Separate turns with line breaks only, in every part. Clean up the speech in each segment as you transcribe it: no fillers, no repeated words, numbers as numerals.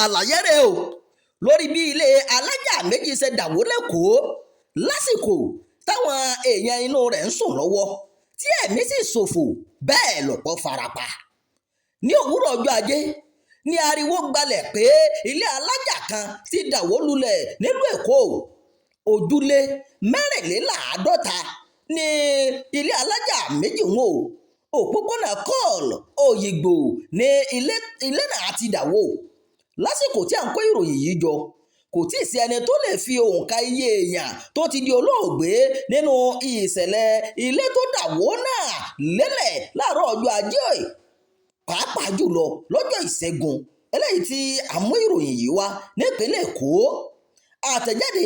Àlàyé rẹ̀ o lórí bí ilé alájà méjì ṣe dàwó lẹ́kọ̀ọ́ lásìkò táwọn èèyàn inú rẹ̀ ń sùn lọ́wọ́, tí ẹ̀mí sì ṣòfò, bẹ́ẹ̀ lọ́pọ̀ farapa. Ní òwúrọ̀ ọjọ́ Ajé ní ariwo gbalẹ̀ pé ilé alájà kan ti dàwó lulẹ̀ nílùú Èkó. Ojúlé 54 ní ilé alájà méjì wọn o. Òpópónà Cole Òyìnbó ní ilé náà ti dàwó. Lásìkò tí à ń kó ìròyìn yìí jọ, kò tí ì sí ẹni tó lè fi òǹkà iye èèyàn tó ti di olóògbé nínú ìṣẹ̀lẹ̀ ilé tó dàwó náà lélẹ̀ láàárọ̀ ọjọ́ Ajé, pàápàá jùlọ lọ́jọ́ Ìṣẹ́gun eléyìí tí a mú ìròyìn yìí wá nípínlẹ̀ Èkó. Àtẹ̀jáde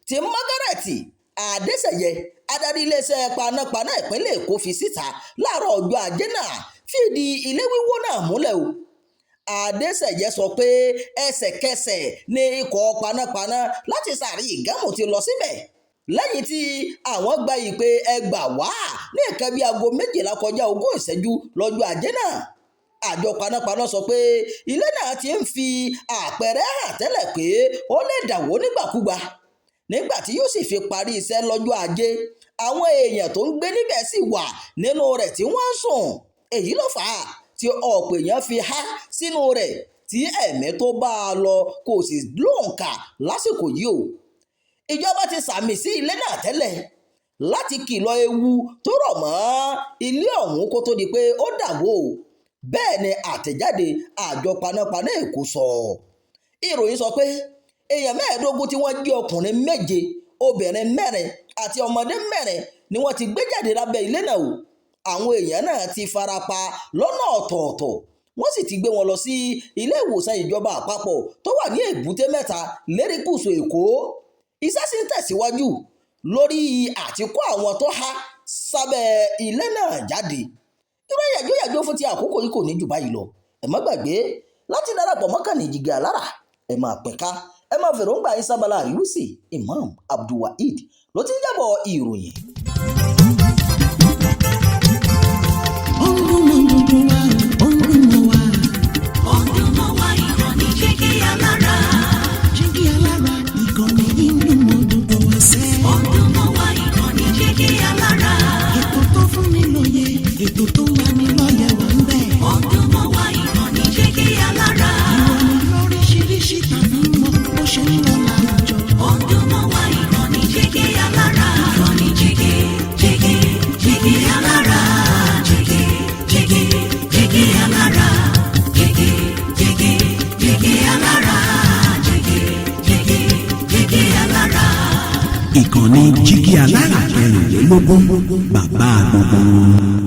tí Margaret Adéṣeyẹ, adarí iléeṣẹ́ panápaná ìpínlẹ̀ Èkó, fi síta láàárọ̀ ọjọ́ Ajé náà fìdí ilé wíwó náà múlẹ̀ o. Adéṣeyẹ sọ pé ẹsẹ̀kẹsẹ̀ ní ikọ̀ panápaná láti Sàárì Ìgànmù ti lọ síbẹ̀ lẹ́yìn tí àwọn gba ìpè ẹgbà wá ní nǹkan bíi aago 11:20 lọ́jọ́ Ajé náà. Àjọ panápaná sọ pé ilé náà ti ń fi àpẹẹrẹ hàn tẹ́lẹ̀ pé ó lè dàwó nígbàkúgbà. Nígbà tí yóò sì fi parí iṣẹ́ lọ́jọ́ Ajé, àwọn èèyàn tó ń gbé níbẹ̀ sì wà nínú rẹ̀ tí wọ́n ń sùn. Èyí ló fà á tí ọ̀pọ̀ èèyàn fi há sínú rẹ̀, tí ẹ̀mí tó bá a lọ kò sì lóǹkà lásìkò yìí o. Ìjọba ti sàmì sí ilé náà tẹ́lẹ̀ láti kìlọ̀ ewu tó rọ̀ mọ́ ilé ọ̀hún kó tó di pé ó dàwó o. Bẹ́ẹ̀ ni àtẹ̀jáde àjọ panápaná Èkó sọ. Ìròyìn sọ pé èèyàn 15 tí wọ́n jí, ọkùnrin méje, obìnrin mẹ́rin àti ọmọdé mẹ́rin, ni wọ́n ti gbé jáde lábẹ́ ilé náà o. Àwọn èèyàn náà ti farapa lọ́nà ọ̀tọ̀ọ̀tọ̀, wọ́n sì ti gbé wọn lọ sí ilé ìwòsàn ìjọba àpapọ̀ tó wà ní Èbúté Mẹ́ta lérékùṣù Èkó. Iṣẹ́ sì ń tẹ̀síwájú lórí àtikó àwọn tó há sábẹ́ ilé náà jáde. Ìròyìn yàjóyàjó fún ti àkókò yìí kò ní jù báyìí lọ. Ẹ má gbàgbé láti darapọ̀ mọ́kànnì Jígí Alára. Ẹ máa pín ká, ẹ máa fèròǹgbà yín sábàlá àríwísì. Imam Abdulwaheed ló ti ń jábọ̀ ìròyìn.
Ó ń dún mọ́ gbogbo wa, ó ń dún mọ́ wa.
Ó ń dún mọ́ wa, ìkànnì Jígí Alára.
Jígí Alára, ìkànnì yìí ń dún mọ́ gbogbo wa sẹ́.
Ó ń dún mọ́ wa, ìkànnì Jígí Alára.
Ètò tó fún ni lóye, ètò tó ń lani lọ́yẹ̀ wà ń bẹ̀.
Ó ń dún mọ́ wa, ìkànnì Jígí Alára.
Ìròyìn lóríṣiríṣi tàbí mọ́ bó ṣe ń lọ láwùjọ.
Ó ń dún mọ́ wa, ìkànnì Jígí Alára. Ìkànnì Jígí, Jígí, Jígí Alára. Jígí, Jígí, Jígí Alára. Jígí, Jígí, Jígí Alára. Jígí, Jígí, Jígí Alára.
Ìkànnì Jígí Alára 24, bàbá gbogbo wọn.